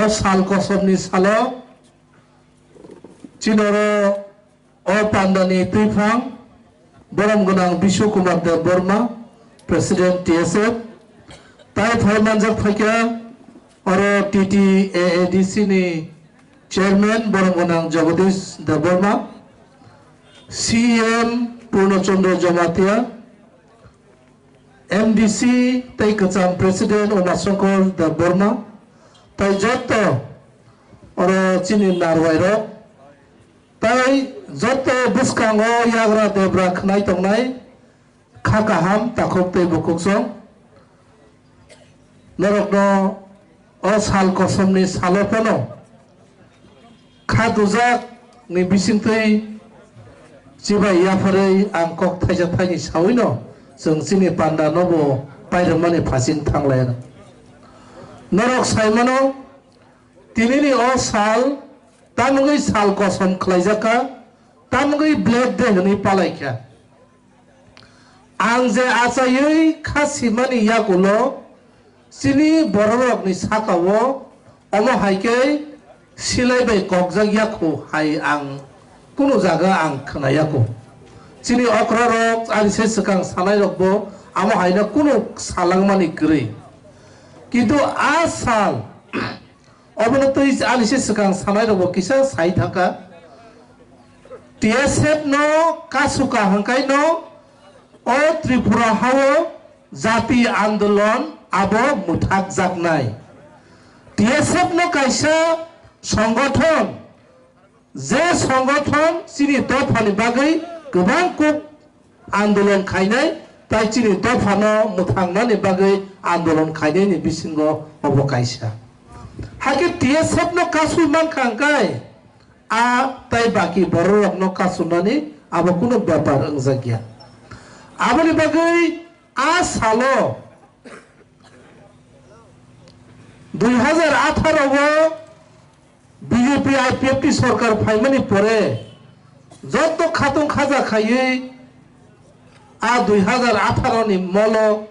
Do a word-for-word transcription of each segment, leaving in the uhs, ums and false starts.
Sal kosom ni salo chini oro o panda ni twiphang borom gwnang Bishu Kumar Deb Borma, President T S F, tai phai manjak phaikha oro T T A A D C ni Chairman borom gwnang Jagadish Deb Borma, C E M Purno Chandra Jamatia, M D C tei kwcham President Uma Shankar Deb Borma, tai jotto oro chini narwai rok, tai jotto bwskango yagra debra khwnai tongnai, kha kaham takhuk tei bukhuk song. Norokno o sal kosom ni salo phano kha dujak ni bisingtwi chibai yapharwi ang kok thaisa thaini sawino chwng chini panda no bo pairwmani phasing thanglai. Norok saimano tinini o sal tamungwi sal kosom khlaijak kha, tamungwi Black Day hwnwi palaikha. Ang je achaiwi kha simani yakulo chini bororokni sakao omo hai khe silai bai kokjak yakhu hai ang kunu jaga ang khwna yakhu. Chini okrarok ani se swkang sanairokbo amo haino kunu salangmani kwrwi. Kintu a sal Obono twi ani se swkang sanairokbo kisa sai thangkha. T S F no kasuka hwnkhaino o Tripura hao jati andolon abo mwthakjaknai. T S F no kaisa songothon, je songothon chini dophani bagwi kwbang kuk andolon khainai, tai chini dophano mwthangnani bagwi andolon khainaini bisingo obo kaisa. Hakhe T S F no kasui mankha hwnkhe a tai baki bororokno kasunani abo kunu bepar wngjakya. Aboni bagwi a salo dui hazar atharo o B J P I P F T sorkar phaimani pore jotto khatung khaja khaiwi a dui hazar atharo ni molo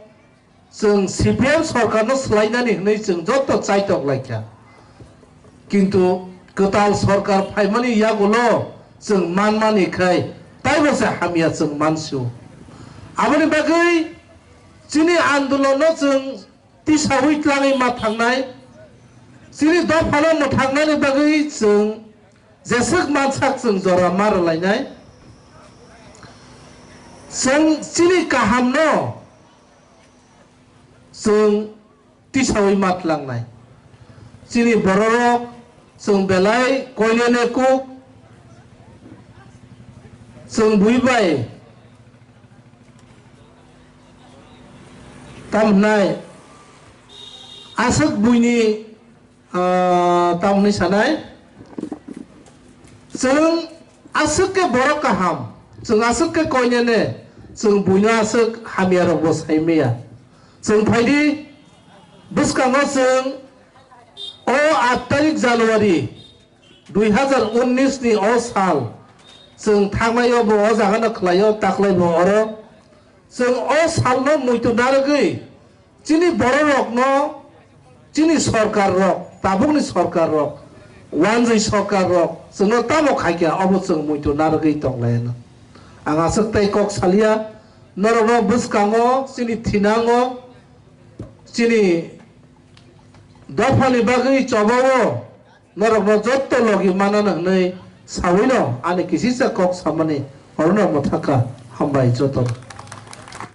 chwng C P M sorkarno swlainani hwnwi chwng jotto chaitok laikha. Kintu kwtal sorkar phaimani yagulo chwng manmani khai taibo se hamya chwng mansio. Aboni bagwi chini andolonno chwng tisaui tlangwi ma thangnai. Chini dophano mwthangnani bagwi chwng jeswk mansak chwng jora ma rwlainai. Chwng chini kahamno chwng tisaui ma tlangnai. Chini bororok chwng belai koinene kuk chwng bui bai tam hwnai aswk buini, ah, tam hwnwi sanai chwng aswk khe borok kaham, chwng aswk khe koinene, chwng buino aswk hamya rokbo sai maya. Chwng phaidi bwskango chwng o aat tarik January dui hazar unnish ni o sal chwng thangnaio bo o jagano khlaio, taklai bo oro. Chwng o salno muitu narwgwi chini bororokno chini sorkar rok, tabukni sorkar rok, wanjwi sorkar rok chwngno tamo khaikha obo chwng muitu narwgwi tonglaino. Ang aswk tei kok salia, norokno bwskango chini thinango chini dophani bagwi chobao norokno jotto logi manano hwnwi sawino ani kisisa kok samani orono mwthakha. Hambai joto.